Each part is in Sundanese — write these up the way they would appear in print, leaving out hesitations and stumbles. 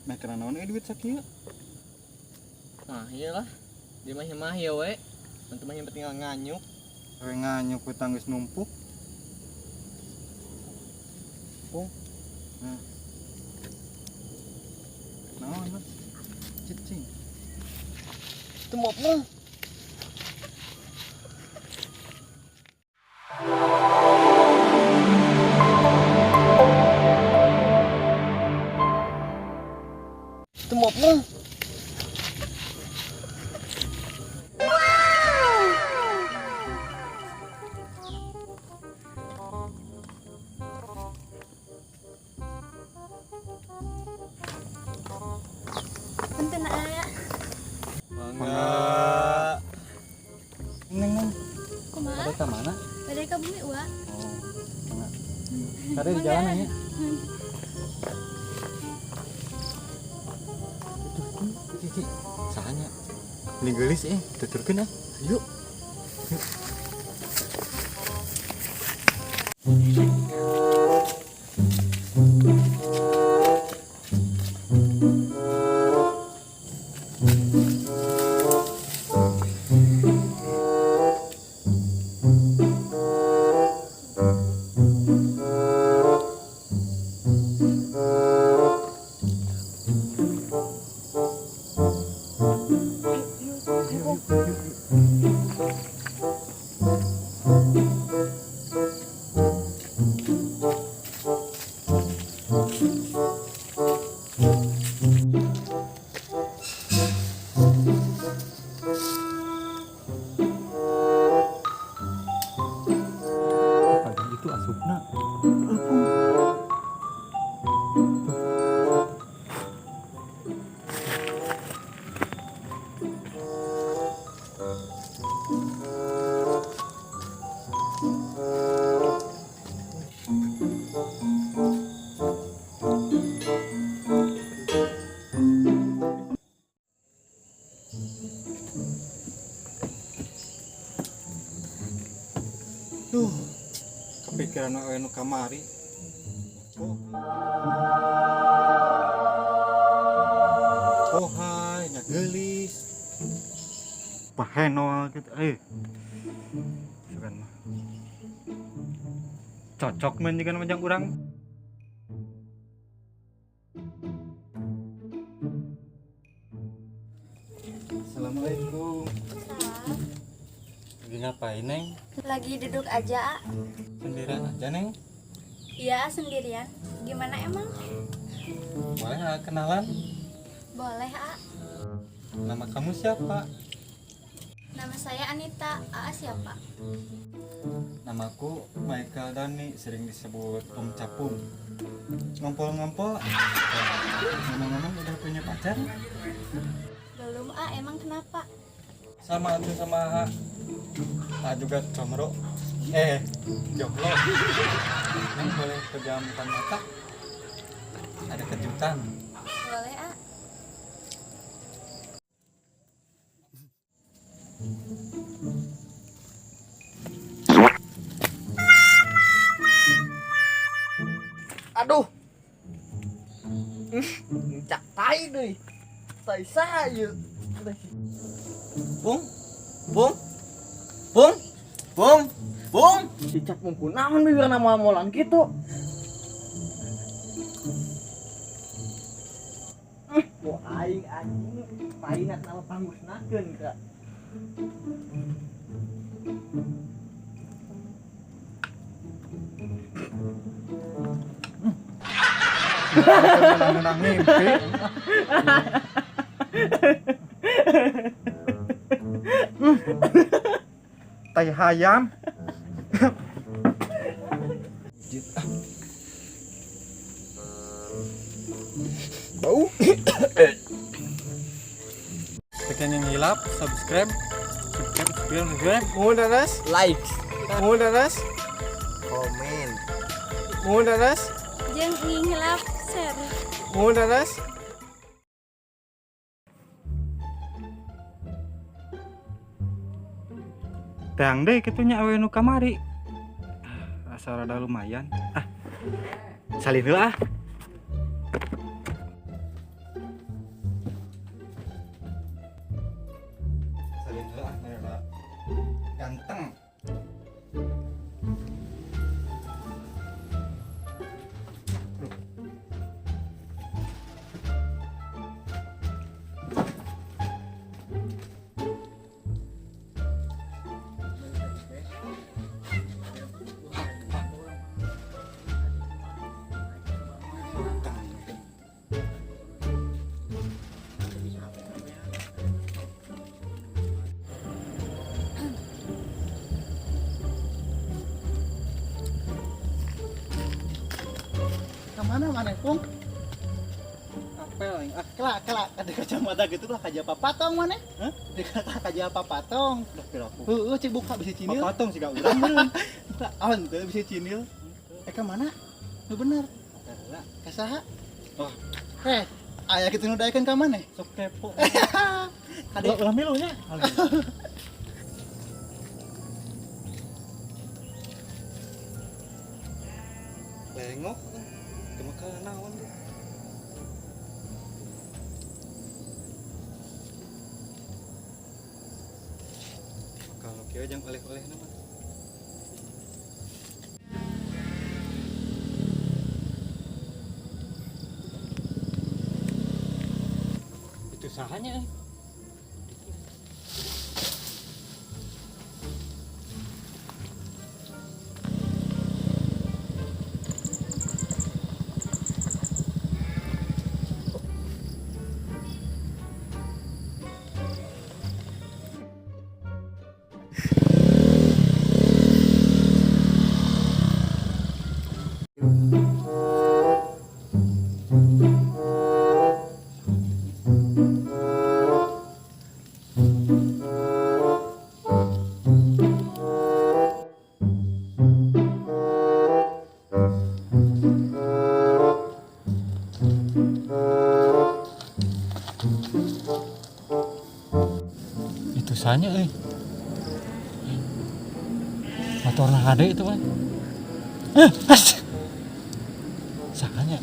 Meh kana naon euy duit sakieu? Nah, iyalah. Dia mah mah ya we. Nanti mah yang penting nganyuk. We nganyuk utang geus numpuk. Oh. Nah. Naon mah? Cicing. Itu mau pung. Itu mau pung. Punten, A. Mangga. Neng neng. Kumaha? Bade ka mana? Bade ka bumi, Wa. Oh. Mangga. Tadi di jalan ya. Itu Kiki, salahnya. Ini geulis tuturkeun ah. Yuk. Yuk. Padahal itu asupna. Duh, kepikiran we nu kamari. Oh. Oh hai, nya geulis. Pahenol gitu eh. Sugan mah. Cocok men jeung majang urang. Assalamualaikum. Salam. Lagi ngapain, Neng? Lagi duduk aja, A. Sendirian aja, Neng? Iya, sendirian. Gimana emang? Boleh nggak kenalan? Boleh, A. Nama kamu siapa? Nama saya Anita. A siapa? Namaku Michael Dani, sering disebut Om Capung. Ngompol-ngompol. Ngomong-ngomong udah punya pacar? Belum, A. Emang kenapa? Sama tuh sama A. A juga comro. Jomblo. Neng boleh pejamkan mata? Ada kejutan. Boleh, A. Aduh. Cak tai deui. Tai saha ieu? Bung. Bung. Bung. Bung. Bung. Si Capung kunaon bibirna moal-moalan kitu? Mau aing anjing taina kenapa pangusnakeun ka. Menang mimpi. Tai hayam. Bau. Tekan yang hilap, subscribe, subscribe, subscribe, subscribe. Mudaras, Like, mudaras, komen. mudaras, Jeung ngihilap share. mudaras. Teang deh kitunya awe nu kamari. Asa rada lumayan. Ah. Salin heula ah. Mana mana pung? Apel aing ah. Kelak kelak ada kacamata gitu lah kaja papatong mana? Hah? Dikata kaja papatong. Udah piraku. Heeh, cek buka bisa cinil. Papatong sih gak urang meureun. Tah, awan teu bisa cinil. Eh ka mana? Nu bener. Heula. Ka saha? Oh. Eh, aya kitu nu daekeun ka maneh? Sok kepo. Kade Ulah ulah milu nya. Lengok. Teu mah naon tuh. Kalau kieu jang oleh-oleh nama. Itu sahanya eh. Itu sahanya eh. Motorna hade itu, Pak. Eh, as. Sahanya.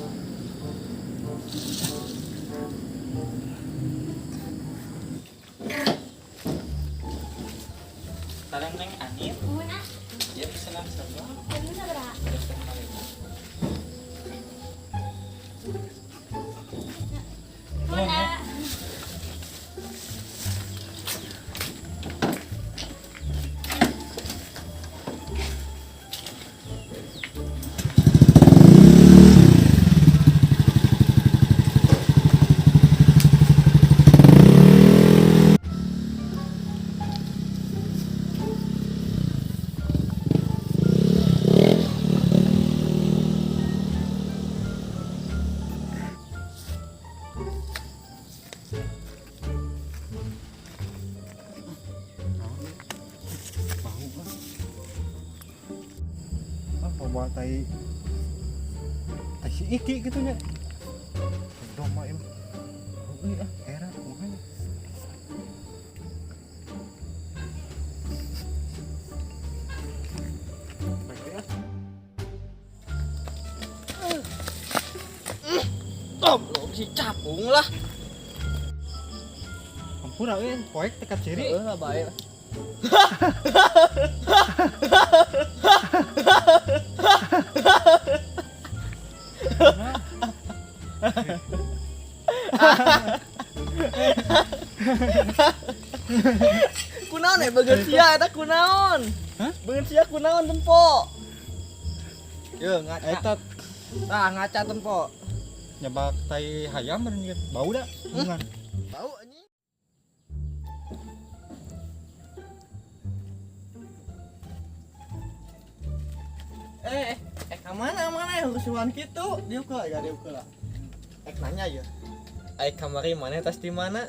Sareng Neng Anit, Nuhun ah. ya pesanan sebelah. Pesan sabaraha? Nuhun ah. Bau ah. Ah, bawa tai tai si Iki gitu nya. Domba ini. Euy ah, era kumaha nya. Baik ah. Goblok si capung lah. Ampura euy, poek teh ciri. Heeh lah bae. Kunaon eh bageun sia eta kunaon? Hah? Bageun sia kunaon tempo? Ye ngaca. Eta Tah ngaca tempo. Nyebak tai hayam bener bau da. Bungan. Bau anjing. Eh, ke mana mana ya rusuhan gitu? Diuk lah, ya diuk lah. Eh, nanya ya. Eh, kamari mana tas di mana?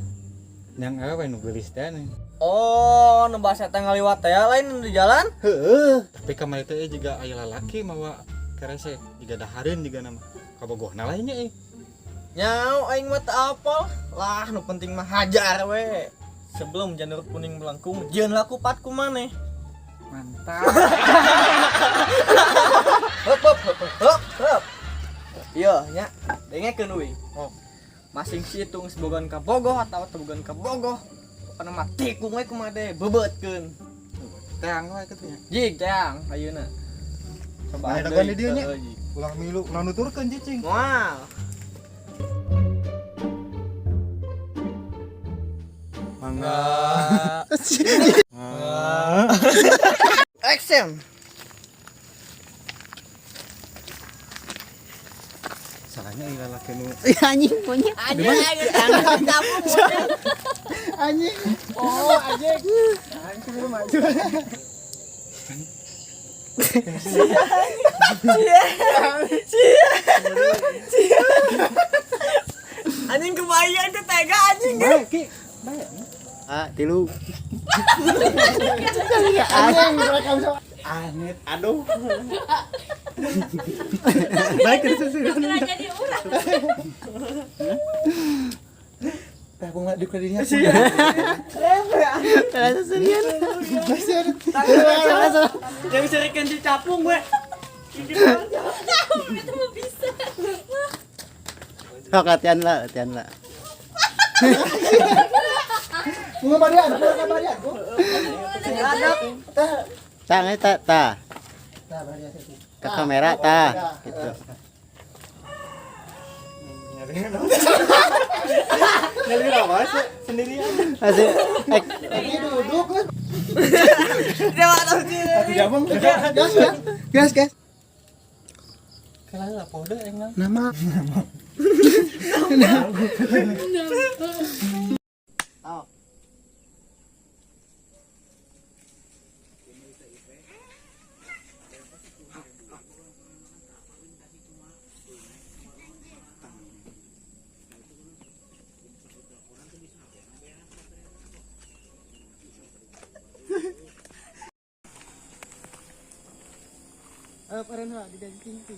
Yang apa nu geulis teh nih. Oh, nu bahasa teh ngaliwat teh lain di jalan? Heeh, tapi kamari teh juga aya lalaki mawa kerese, juga dahareun juga nama. Kabogohna lainnya eh. Nyau aing mah teu apal. Lah, nu penting mah hajar we. Sebelum janur kuning melengkung, jeung laku patku maneh. Mantap. Hop hop hop hop hop. Iya, nya. Dengekeun euy. Oh. Masing situ geus bogan ka bogoh atawa teu bogan ka bogoh. Pokona mah tikung we kumaha teh bebeutkeun. Teang we kitu nya. Jig teang ayeuna. Coba Nah, dagoan di dieu nya. Heeh, jig. Ulah milu, ulah nuturkeun cicing. Moal. Mangga. Action. Salahnya ieu lalaki nu Anjing punya. Anjing anjing capung. Anjing. Oh, anjing. Anjing kudu maju. Sia. Sia. Sia. Anjing, kebayang itu tega, anjing. Bae, Ki. Bae. Ah, tilu. Anjing rekam sama. Anit, aduh. Bae ke seserian. Kira jadi urang. Tah bunga di kadinya. Rasa serian. Yang serikan si capung gue. Itu mah bisa. Sok latihan lah, latihan lah. Bunga barian, bunga barian. Tah, Tah, ta, ta. tah barian itu. Ke kamera tah, gitu. Nyari apa sih sendirian? Masih eh, Ini duduk lah. Dia mana sih? Jamang. Gas, gas. Gas, gas. Kalah lah pode enggak. Nama. Eh, pernah di tinggi.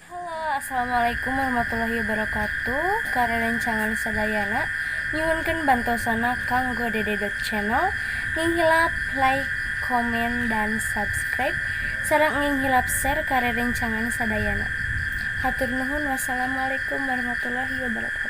Halo, assalamualaikum warahmatullahi wabarakatuh. Karerencangan sadayana, nyuhunkeun bantosana kanggo dede.channel, nginghilap like, komen, dan subscribe, sareng nginghilap share karerencangan sadayana. Hatur nuhun, wassalamualaikum warahmatullahi wabarakatuh.